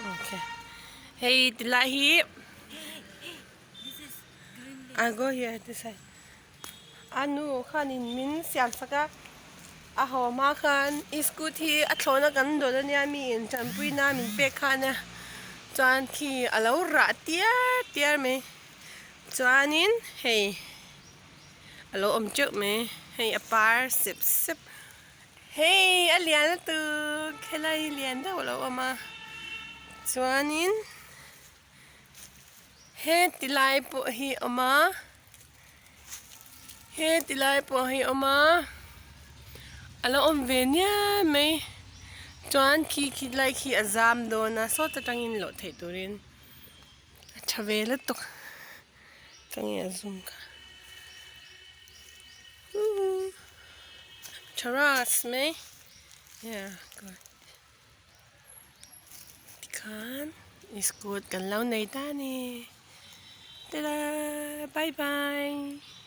Okay. Hei tilai hi I go here this side. A nu khanin min siam sak a, a haw hma khan i scooty hi a thlawhna kan dawn ania mi in tanpui na min pek khan a chuan khi a lo rah tiar tiar mai chuanin hei a lo awm teuh mai hei a par sep sep hei a lian lutuk helai hi lian deuh a lo awm a chuanin heti lai pawh hi a awm a heti lai pawh hi a awm a a lo awm ve niai mai chuan khi khi lai khi a zam dawn a sawt atangin lawh theih turin a tha ve lutuk ka nge a zoom kha terrace mai yeah good tikhan iskut kan lo nei ta a ni tada bye bye.